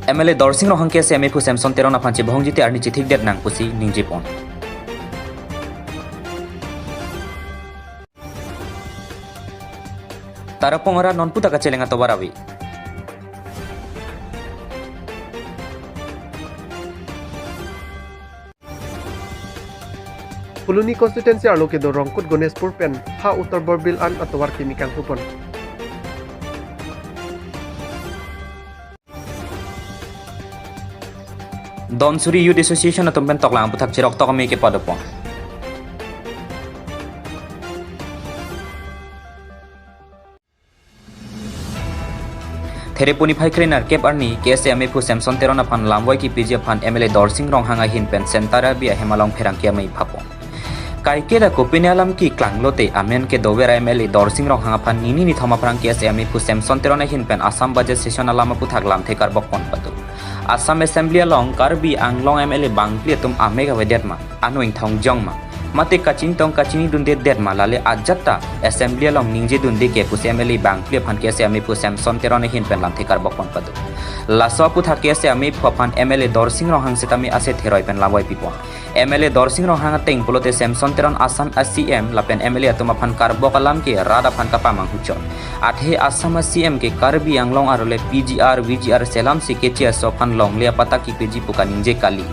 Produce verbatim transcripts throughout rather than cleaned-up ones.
M L A Dorsing Ronghang K S A meiphu Samson Teron aphan chebohongji te arni chithikdet nang pusi ningjepon. Tarapung arat nonpu ta kacheleng atovar ave. Phuloni constituency arlo kedo Rongkut Gonespur pen ha Uttar Borbil an atovar kimi kangpupon. Donsuri Youth Association atum pen toklang aputhak cherok tok ame kepadopon. Therepuni phai krenerkep arni K S A meiphu Samson Teron aphan lamvoi kipiji aphan M L A Dorsing Ronghang ahin pen Centre Arbi ahem along pherangke amei phapon. Kaiketa kopine alam keklanglote amen kedover M L A Dorsing Ronghang aphan nini nithom aphrang K S A meiphu Samson Teron ahin pen Assam budget session alam aputhak lamthe karbokpon pado. Assam Assembly along Karbi Anglong M L A bangphli atum amek avedetma, ano ingthong jongma, mate kachinitong kachinidundedet ma, lale ajat ta Assembly along ningjedunde ke pusi M L A bangphli aphan K S A meiphu Samson Teron ahin pen lamthe karbokpon pado. Laso aputhak K S A meiphu aphan M L A Dorsing Ronghang sitame ase theroi pen lamvoi pipon. M L A Dorsing Ronghang ateng pulote Samson Teron Assam a C M lapen M L A atum aphan karbok alam ke rat aphan kapamanghuchot. Athe Assam a C M ke Karbi Anglong arlo le P G R, V G R selamsi keche aso aphan longle apatta kipiji pu kaningje kali.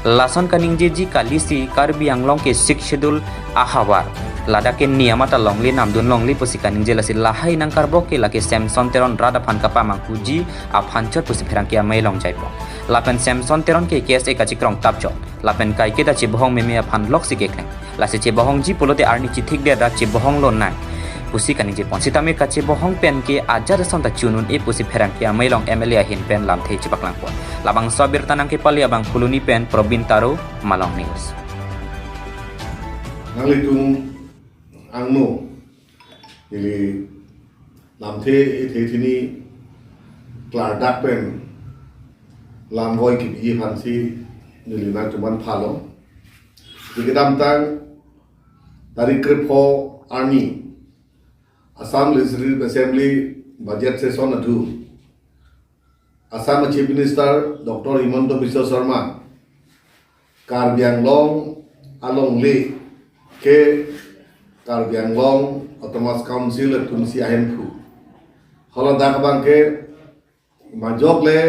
Lason kaningjeji kalisi Karbi Anglong ke Sixth Schedule ahavar, ladak ke niyam ata longle, namdun longle pusi kaningje, lasi lahai nangkarbok ke lake Samson Teron rat aphan kapamanghuji aphan chot pusi pherangke amei longjaipon. Lapen Samson Teron ke K S A kachikrong tapchot. Lapen kaiketa chebohong meme aphan loksi keklem. Lasi chebohongji pulote arni chithikdet ra chebohong lonang pusi kaningjepon. Sitame kachebohong pen ke ajat ason ta chunun-e pusi pherangke amei along M L A ahin pen lamthe chepaklangpon. Labangso abirta nangkepale abang Phuloni pen Probin Taro, Malong News. Nanglitum angno neli lamthe ethe thini klardak pen lamvoi kipiji aphansi neli nangtuman phalo. Kedamtang tarik krepho arni Assam Legislative Assembly budget session adhu Assam Chief Minister Doctor Himanta Biswa Sarma Karbi Anglong alongle ke Karbi Anglong Autonomous Council atumsi ahemphu. Haladak abang ke majok le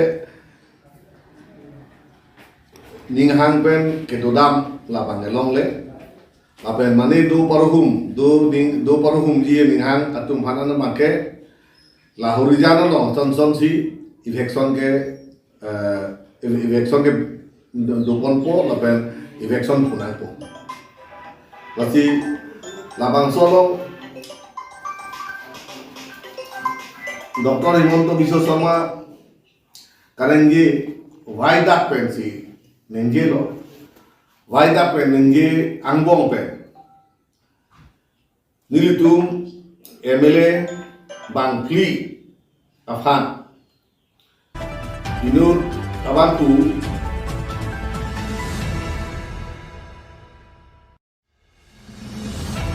ninghang pen kedodam labang alongle. Lapen mane do paruhum, do ning, do paruhumji ninghang atum aphan abang ke la horijan along son sonsi eviction ke, eh, eviction ke do, doponpo lapen eviction phunangpo. Lasi labangso along Doctor Himanta Biswa Sarma kaningje waidak pensi ningjelo, waidak pen ningje angbong pen nelitum M L A bangphli aphan inut abangphu.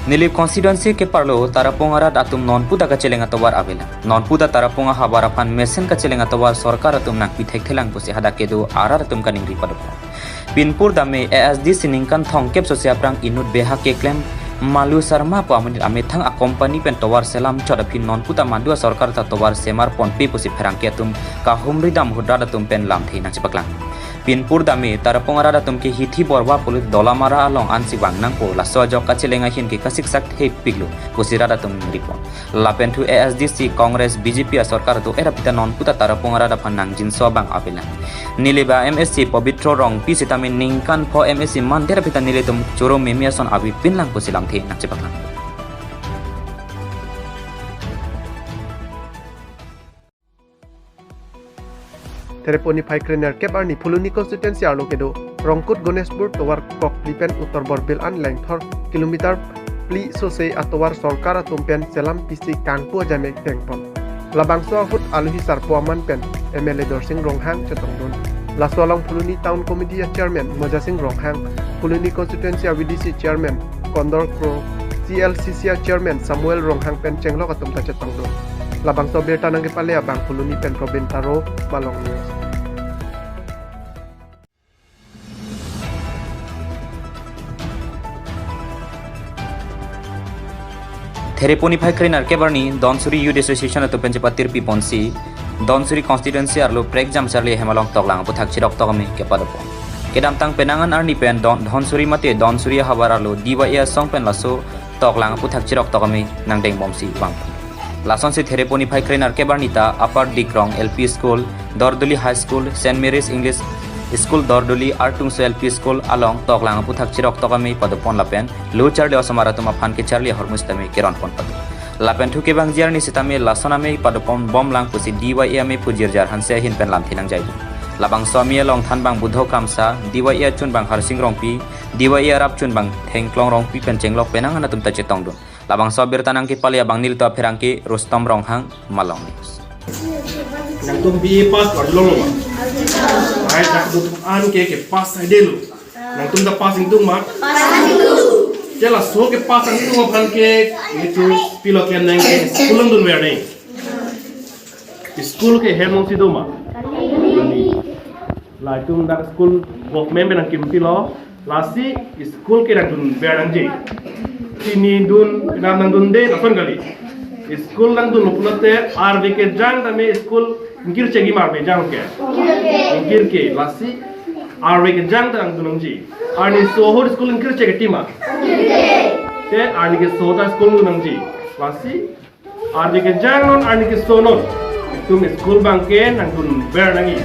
Nilip constituency keparlo Tarapung arat atum nonpu ta kacheleng atovar avelang. Nonpu ta Tarapung ahavar aphan mesen kacheleng atovar sorkar atum nangpi thekthelang pusi hadak kedo arat atum kaningri padopon. Pinpur dame A S D C ningkan thomkep sose aphrang inut behak keklem Malu Sarma pu amonit amethang a company pen tovar selam chot aphi nonpu ta madu asorkar ta tovar semar ponpe pusi pherangke atum kahumri dam ahut rat atum pen lamthe nangchepaklang. Pinpur dame Tarapung arat atum ke hithi borwa pulit Dolamara along ansi vang nangpo, laso ajok kacheleng ahin ke kasiksak thepiklo pusi rat atum ningripon. Lapen thu A S D C, Congress, B J P asorkar do-er aphi ta nonpu ta Tarapung arat aphan nangjinso abang avelang. Nilip a M A C Pobitro Rongpi sitame ningkan pho M A C mandet aphi ta nelitum choro meme ason avepinlang pusi lamthe nangchepaklang. Thereponi phai krenerkep arni Phuloni constituency arlo kedo Rongkut Gonespur tovar kokphli pen Uttar Borbil an lengthor kilometer phli sose atovar sorkar atum pen selam pisi kangpu ajamek dengpon. Labangso ahut aluhi sarpo aman pen M L A Dorsing Ronghang chetongdun. Laso along Phuloni Town Committee a Chairman Mojasing Ronghang, Phuloni Constituency a V D C Chairman Kondor Kro, C L C C a Chairman Samuel Ronghang pen chenglok atum ta chetongdun. Labangso abirta nangkepale abang Phuloni pen Probin Taro, Malong News. Therepo niphai kre-nerkep arni Dhansiri Youth Association atum pen chepatirpi ponsi Dhansiri constituency arlo prekjam charli ahem along toklang aputhak chirok tokame kepadopon. Kedamtang penang an arni pen Dhan- Dhansiri mate Dhansiri ahavar arlo D Y A asong pen laso toklang aputhak chirok tokame nangdeng bomsi vang. Lasonsi Therepo niphai kre-nerkep arni ta Upper Dikrong L P School, Dorduli High School, Saint Mary's English School Dorduli, Artungso L P School along toklang aputhak chirok tokame padopon lapen lo charli osomar atum aphan kecharli ahormu sitame keronpon pado. Lapen thu kevangji arni sitame lason ame padopon bomlang pusi D Y A ame pujirjar Hanse ahin pen lamthe nangjai. Labangso ame along thanbang Budho Kramsa, D Y A achunbang Harsing Rongpi, D Y A arap chunbang Thengklong Rongpi pen chenglok penang an atum ta chetongdun. Labangso abirta nangkepale abang nelitum apherangke Rustom Ronghang, Malong News. Nangtum B A pass kardom lo ma? Ai, dak duk an ke ke pass ai delo. Nangtum ta pass ingtung ma? Ke laso ke pass ingtung aphan ke itu pilo ke nang ke school nangdunver nang. School ke hem nangsi do ma? Latum dak school government pen nangkim pilo. Lasi school ke nangdunver nangji. Pini dun, nang nangdunde lason kali. School nangdunlo pulote arve kejang tame school ingkirchekji ma arve kejang ke? Ingkirke. Lasi arve kejang ta nangdun nangji. Arni so ahut school ingkirchekji ma? Te arni keso ta school dun nangji. Lasi arve kejang non arni keso non itum school abangke nangdunver nangji.